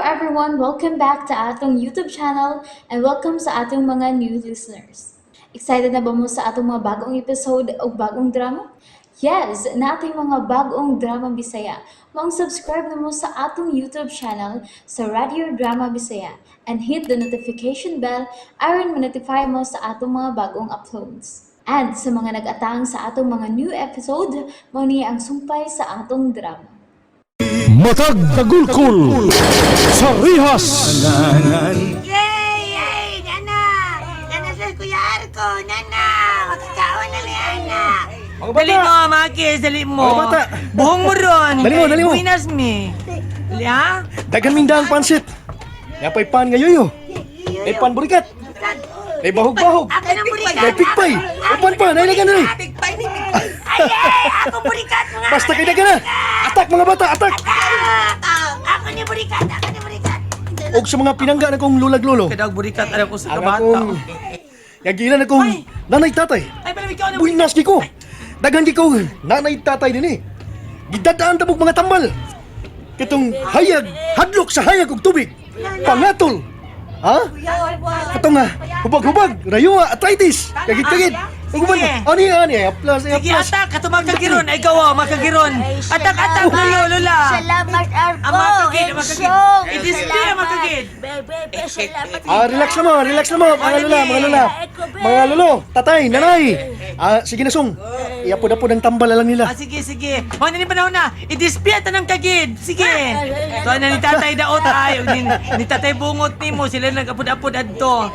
everyone! Welcome back to atong YouTube channel and welcome sa atong mga new listeners. Excited na ba mo sa atong mga bagong episode o bagong drama? Yes, nating mga bagong drama Bisaya. Maong subscribe na mo sa atong YouTube channel sa Radio Drama Bisaya and hit the notification bell aron ma-notify mo sa atong mga bagong uploads. And sa mga nag-atang sa atong mga new episode, mao ni ang sumpay sa atong drama. Matag Kagulkul sa Rihas. Yay! Yay! Nana! Nana sa Kuya Arko! Nana! Makakaon na ni Ana! Mga Dali mo, mga kids, dali mo. Mga bata. Buhong mo ron. Dali mo, dali mo. Buinas mi. Dali ha? Dagan mindang pansit. Yapay pan ngayoyo. Ay pan burikat. Ay bahog-bahog. Ako ng burikat! Ay pikpay. Upan pa, nailagan na rin. Pikpay ni pikpay! Ay! Ay! Ako burikat mga! Basta kay dagan na. Atak mga bata, atak. Ah! Ako ni burikat! Ako ni burikat! Og sa mga pinangga na kong lulag lolo. Kada burikat alam ko sa Ang kabata. akong yagilan akong nanay tatay. Ay, palamig ka na. Buinas gi ko. Daghan gi ko nanay tatay dinhi. Gidadaan tabog mga tambal. Katong hayag, hadlok sa hayag og tubig. Pangatol. Ha? Katong nga, hubag-hubag, rayuwa, arthritis, kagid-kagid. Ug uban, Sige. ani ani, aplas, Sige, aplas. atak. Kato mga kagiron. Ay, ikaw, oh, mga kagiron. Atak, atak. Lolo, lola. Salamat, Arko. Ang mga kagid, ang mga kagid. Ensong. It is clear, mga kagid. Bebe, salamat. Ah, relax na mo, relax na mo, mga lola, mga lola. Mga lolo, tatay, nanay. Ah, sige na song. Iapod-apod ang tambal na lang nila. Ah, sige, sige. O, na panahon na. I-dispute na ng kagid. Sige. To na ni tatay daot ay. Ug ni tatay bungot nimo. Sila nag-apod-apod adto.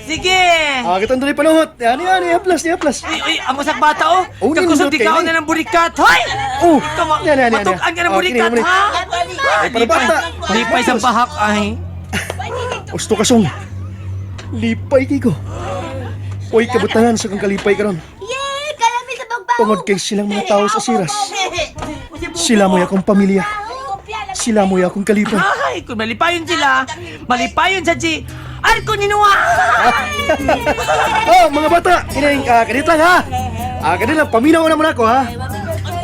Sige. Ah, katong dali panuhot. Ani ani, aplas, aplas. Uy, uy, ang usak bata oh. Oh, Kakusog nindot di kayo, kaon eh. na ng burikat. Hoy! Oh, Ikaw, yan, yan, yan, matukan ka ng Oh, burikat, kini, ha? Ay, para bata. Lipay sa bahak, ay. Gusto ka song. Lipay kay ko. Uy, kabutangan sa kong kalipay karon. Yay! Kalami sa bagbao. Tungod kay silang mga tao sa siras. Sila mo'y akong pamilya. Sila mo'y akong kalipay. Ay, kung malipayon sila, malipayon sa G. Arko ni Noah! Oh, mga bata, kining kanit lang ha. Ah, kanit lang paminaw na muna ako ha.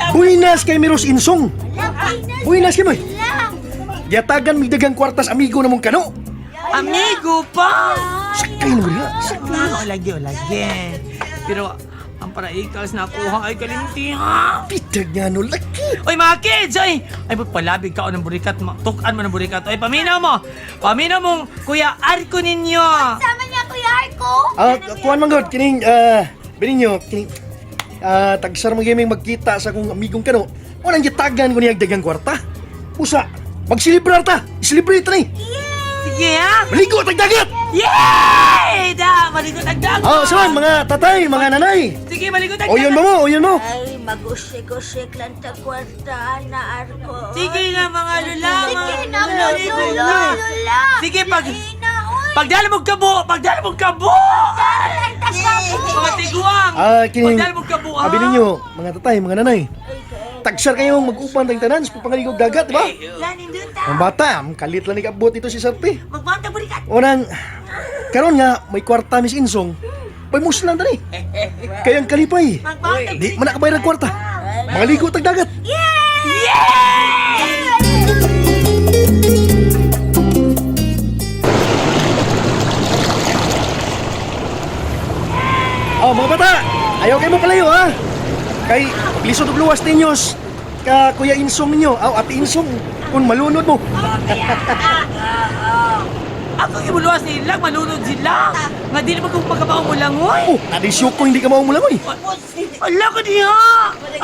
Buinas kay Miros Insong. Buinas kay mo. Yatagan migdagang kwartas amigo na mong kano. Amigo pa! Sakay na mo diha. Sakay. Ah, lagi, o lagi. Pero, ang paraikals na kuha ay kalimti, ha? Pitag nga no laki. Oy, mga kids! Oy! Ay, ba't palabig ka o ng burikat? Tukan mo ng burikat. Oy, paminaw mo! Paminaw mong Kuya Arko ninyo! Sama niya, Kuya Arko. Ah, kuan man gud kining bininyo kining tagsar mo gaming magkita sa akong amigong kano. Unang gitagan ko niya dagang kwarta. Usa, magsilibrar ta. Isilibrate ta ni. Sige, ha? Maligo tag dagat. Yay! Da! Maligot ang dagat! Oh, saman mga tatay, mga nanay. Sige, maligot ang O yun ba mo? O yun mo? Ay, mag-usik-usik lang ta kwarta na, Arko. Sige na, mga lula! Sige mga na, lula, lolo, lula. lola. Sige, pag- Ina, oy. Pagdala mo kabo! Pagdala mo kabo! Lang ta kabo. Mga tiguang! Ah, kining Pagdala mo kabo, ha? Abi ninyo, mga tatay, mga nanay. Tagsar kayong mag-upan tayong tanan sa pangaligo dagat, di ba? Lanin dun ta! Ang bata, ang kalit lang ni kabot ito si Sarpi. Magmanta burikat! Unang, karon nga, may kwarta mis Insong, may muslan tani. Kaya ang kalipay. Di man nakabayar ang kwarta. Mga ligo tag dagat. Oh, mga bata, ayaw kayo mo palayo ha. Kay lisod og luwas ninyos ka Kuya Insong ninyo, aw Ate Insong, kung malunod mo. Ako gibuluwas nila, malunod sila! Nga di naman kung pagkabaw mo lang, oy! Oh, nadisyo ko hindi ka maumulangoy. Ala ko diha!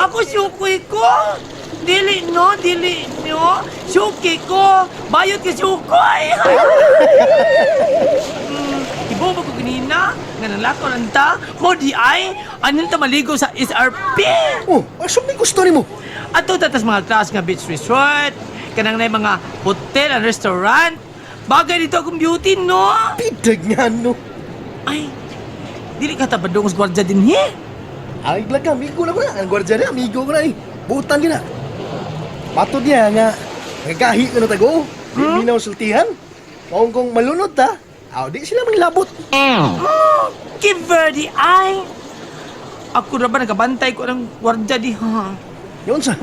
Ako sukoy ko! Dili no, dili no! Suki ko! Bayot ka sukoy! Ibo mo ko ganina, nga nanglakaw lang ta, mo di ay, anong ta maligo sa SRP! Oh, asum ni gusto nimo. Ato tatas mga class nga beach resort, kanang na mga hotel and restaurant. Bagay dito akong beauty, no? Pidag nga no. Ay, dili ka tabadong sa gwardya din, he? Ay, blag ka, amigo na ko na. Ang gwardiya niya, amigo ko na eh. Butan ka na. Matod niya nga, nagagahi ko na tago. Di minaw sultihan. Maong kung malunod ta, aw, di sila manglabot. Give her the eye. Ako na ba nagabantay ko ng gwardya di ha? Yun sa,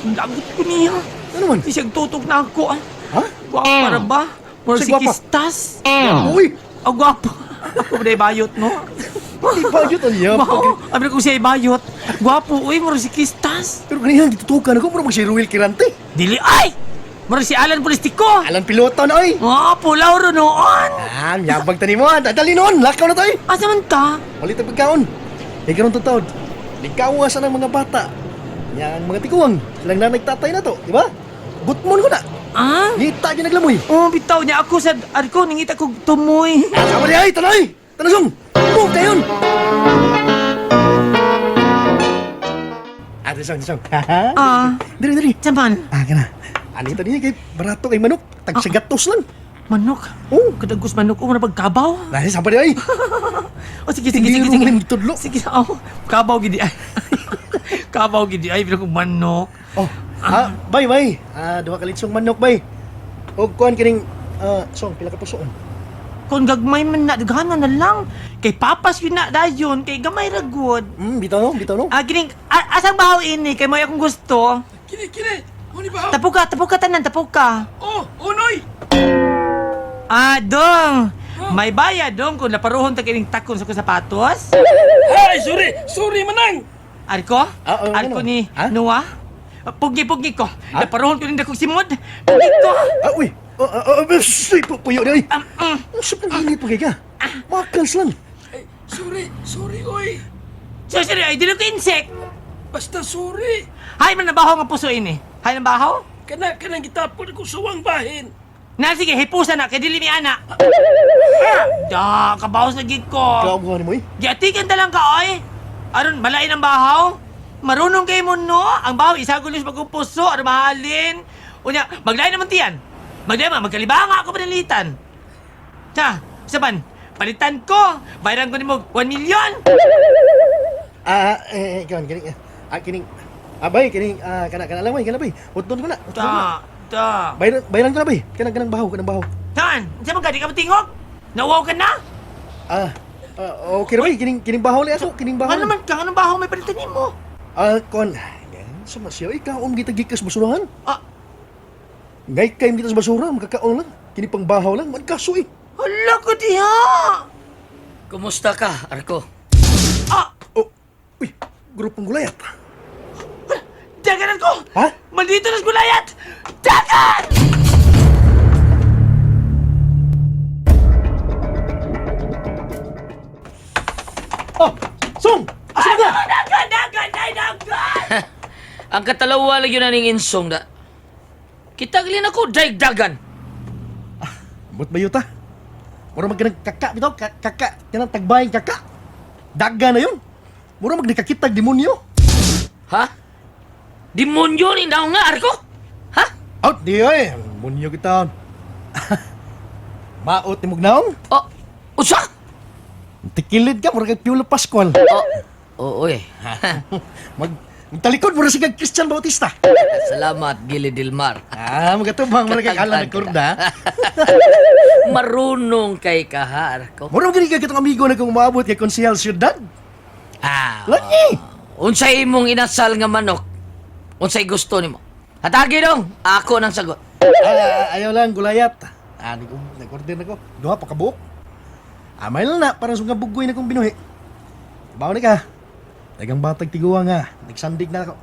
Ang lagot ko niya. ano man? Di siyang tutok na ako. Ah. Ha? Gwapo ra ba? Murag Say si gwapa. Kistas. Uy, Ang gwapo. Ako ba bayot, no? di ba yun ang yabag? Wow, abi ko siya ibayot. Gwapo, uy, murag si Kistas. Pero ganihan, gitutukan ako, murag mag si Ruel Kirante. Dili, ay! Murag si Alan Polistico. Alan Pilota na ay. Ah, pulaw ro noon. Ah, yabag tani mo, ah. Dali noon, lakaw na tayo. Asa man ta? Palit ang pagkaon. Kaya karon totoo, nagkawa sa ng mga bata. Yang mga tiguang, silang nanay tatay na to, di ba? Gutmon ko na. Ah? Ngita gyud naglamoy. Oh, bitaw niya ako sa arko nangita kog tumoy. Sama di ay, tanay! Tanasong! Move kayon! Ah, dasong, dasong. Ah. Diri, diri. Saman, Ah, kana. Ano ito niya kay barato kay manok. Tagsagatos lang. manok. Oh. Kadagos manok oh, murag pagkabaw. Dahil sama di ay. Oh, sige, sige, sige, Tindiro sige. mo tudlo. Sige, oh, kabaw gidi ay. Kabaw gidi ay bilang kog manok. Oh, ah, bay, bay. Ah, duha ka litsong manok, bay. Og kuan kining ah, song pila ka pusoon. Kung gagmay man na, daghanan na lang. Kay papas yun na dayon, kay gamay ra gud. Bitaw no, bitaw no. Ah, gining, asang bahaw ini? Kay mo akong gusto. Kini, kini! Uni ba? Tapok ka, tapok ka tanan, tapok ka. Oh, unoy! Ah, dong. May bayad dong kung naparuhon ta kining takon sa kong sapatos. Ay, sorry! Sorry manang! Arko? Ah, oo, Arko ano? ni Ah? Noah? Pugi-pugi ko. Naparuhon ko rin dakong simod. Pugi ko. Ah, uy. Oh, ah, ah, ah, puyo di ay. Um, Ang sa init pa kay ka. Makals lang. Ay, sorry! Sorry, oy! Sorry, ay, dili ko insect. Basta sorry! Hay man nabaho nga puso ini. Hay nabaho? Kana, kanang gitapon ko suwang bahin! Na sige, hipusa na kay dili mi ana. Da, kabawas na gid ko. Kaubuhan mo eh. Giatikan ta lang ka, oy. Aron malain ang bahaw. Marunong kay mo no. Ang bahaw isagol sa bagong puso aron mahalin. Unya, maglain naman tiyan. Maglain man, magkalibanga ako panalitan. Ta, saban, palitan ko. Bayaran ko nimo 1 million. Ah, eh, eh, kining, ah, kining, ah, bay, kining, ah, kana, kana lang, bay, kana, bay. Utdon ko na, utdon ko na. Ta, ta. Bayaran, bayaran ko na, bay. Kanang, kanang bahaw, kanang bahaw. Tan, sa man ka di ka matingog? Nawaw ka na? Ah, ah, okay na, bay. Kining, kining bahaw lang ako, kining bahaw. Ano naman ka? Anong bahaw may palitan nimo? Ah, kon, sama siya, ikaw, gita gikas basurahan. Ah, Ngay kay kita sa basura, makakaon lang. Kini pang bahaw lang, man kaso eh. hala ko diha. Kumusta ka, Arko? Ah, Oh, uy, grupong gulayat. daganan ko. Ha? Maldito na gulayat! Dagan! Oh, Song! Asa ka? Dagan! Dagan! Ay, dagan! Ang katalawa lagi na ning insong da. Kita gilin ako daigdagan. Ambot ba yuta? Mura mag kanang kaka bitaw, kaka, kanang tagbayang kaka. Daga na yun. Mura mag nakakitag demonyo. Ha? Demonyo ni daw nga, Arko? Ha? Out di ay, demonyo kita. Maot ni mugnaong. Oh, usa? Tikilid ka, mura kay Piolo Pascual. Oh, oo eh. Mag magtalikod mura si kag Christian Bautista. Salamat, Gili Dilmar. Ah, magatubang mura kay Alan Nagkurda. Marunong kay ka, ha, Arko? Mura gani kay katong amigo na kung umaabot kay Konsehal Ciudad. Ah. Lagi. Unsay imong inasal nga manok? Unsay gusto nimo? Hatagi dong, ako nang sagot. Ah, ayaw lang gulayat. Ah, nag-order na ko. Duha pa kabuok. Amay lang na para sa mga bugoy na kong binuhi. Bawo na ka. Dagang batag tiguwa nga. Nagsandig na ako.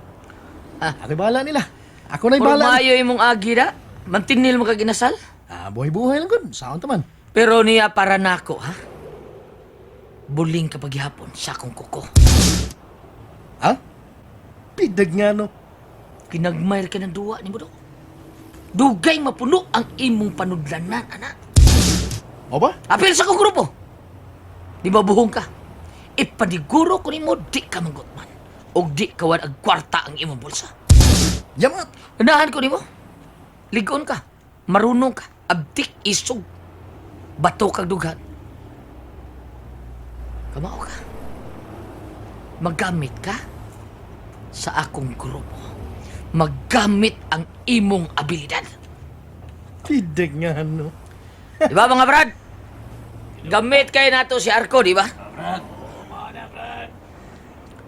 Ah. Ako'y bahala nila. Ako na'y Puro bahala. maayo imong agi da. Mantinil mo kag inasal. Ah, buhay-buhay lang gud. Saan taman? Pero niya para nako, ha? Buling ka paghihapon sa akong kuko. Ha? Pidag nga no. Kinagmayr ka ng duwa ni mo do. Dugay mapuno ang imong panudlanan, anak. O ba? Apil sa akong grupo. Di ba buhong ka? Ipaniguro ko nimo di ka manggutman. Og di ka ag kwarta ang imong bulsa. Yamat. Ganahan ko nimo. Ligon ka. Marunong ka. Abtik isog. Bato kag dughan. Kamao ka. Magamit ka sa akong grupo. Maggamit ang imong abilidad. Pidag nga no. Di ba mga brad? Gamit kayo nato si Arko, di ba?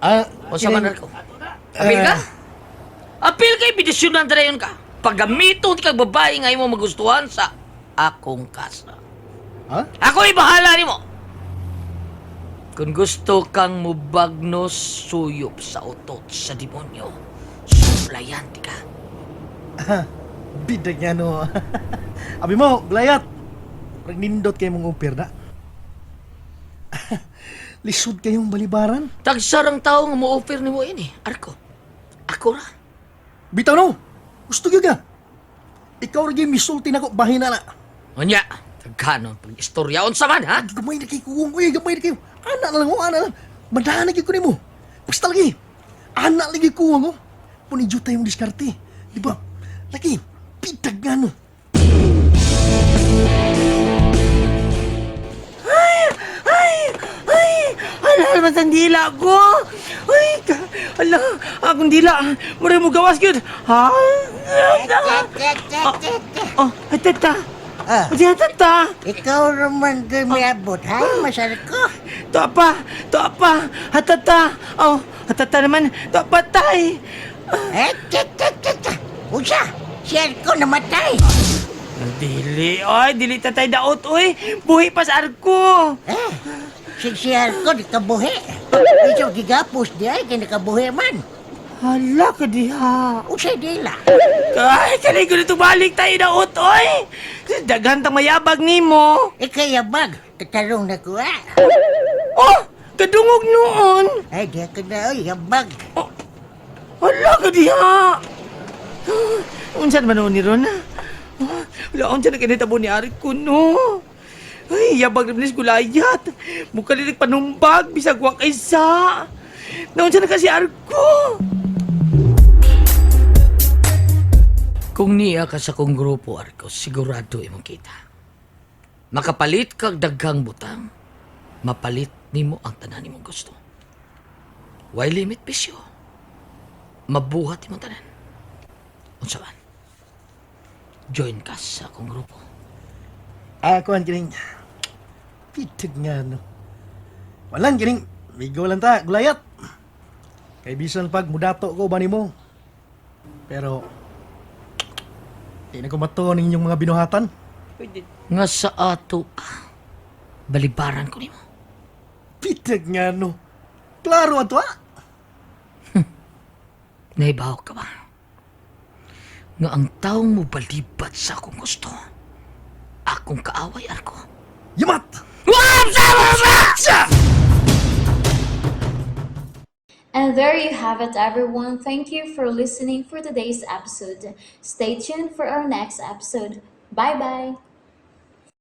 Ah, O sa man Arko? Apil ka? Apil kay bidisyonan dayon ka. Pagamiton kag babae nga imo magustuhan sa akong kasa. Ha? Ako'y bahala nimo. Kung gusto kang mubagnos suyop sa utot sa demonyo, suplayan ti ka. Bidag nga no. Abi mo, Gulayat. Parang nindot kayo mong upir na. Lisod kayong balibaran. Tagsarang tao nga mo-offer nimo ini, Arko. Ako ra. Bitaw no. Gusto gyud ka. Ikaw ra gyud misulti nako bahin na na. Unya, tagkanon pag istorya unsa man ha? Gamay na kay kuwong, uy, gamay na kayo. Ana na lang, oh, ana lang. Madahan na gyud ko nimo. Basta lagi. Ana lagi kuwong, oh. Punidyo tayong diskarte. Di ba? Lagi, pitag nga no. Ay! Ala, naman sa dila ko! Ay! Ala, akong dila. Mura mo gawas yun. Ha? Oh, ay, tata. Ah. Ay, tata. Ikaw naman doon may abot, ha? Masarap ko. Tuwa pa, tuwa pa. Hatata. Oh, hatata naman. Tuwa pa, tay. Eh, tut, tut, tut, tut. Usa, si Arko namatay. Dili, oy. Dili tatay daot, oy. Buhi pa sa arko. Eh, si Arko di kabuhi. Iso gigapos di ay, kaya nakabuhi man. Hala ka diha. Usa dila. Ay, kaligo na balik tayo daot, oy. Daghan tang mayabag nimo. Ikay yabag, katarong na ko, ah. Oh, kadungog noon. Ay, di ako na, oy, yabag. Hala ka diha. Unsa man noon ni Ron? Ah, wala unsa na kinitabo ni Ari ko no. Ay, yabag na bilis gulayat. Mukha lilig panumbag, bisag wa kay sa. Naunsa na kasi Arko. Kung niya ka sa kong grupo, Arko, sigurado imong kita. Makapalit kag daghang butang, mapalit nimo ang tanan nimong gusto. Why limit bisyo? Mabuhat imong tanan. Unsa man? Join ka sa akong grupo. Ako ang kining pitag nga no. Walang kining migo lang ta, Gulayat. Kay bisan pag mudato ko ba nimo. Pero di na ko matuon ang inyong mga binuhatan. Nga sa ato, ah, balibaran ko nimo. Pitag nga no. Klaro ato ah. Naibaw ka ba? Nga ang taong mo balibat sa akong gusto, akong kaaway, Arko. Yamat! And there you have it, everyone. Thank you for listening for today's episode. Stay tuned for our next episode. Bye bye.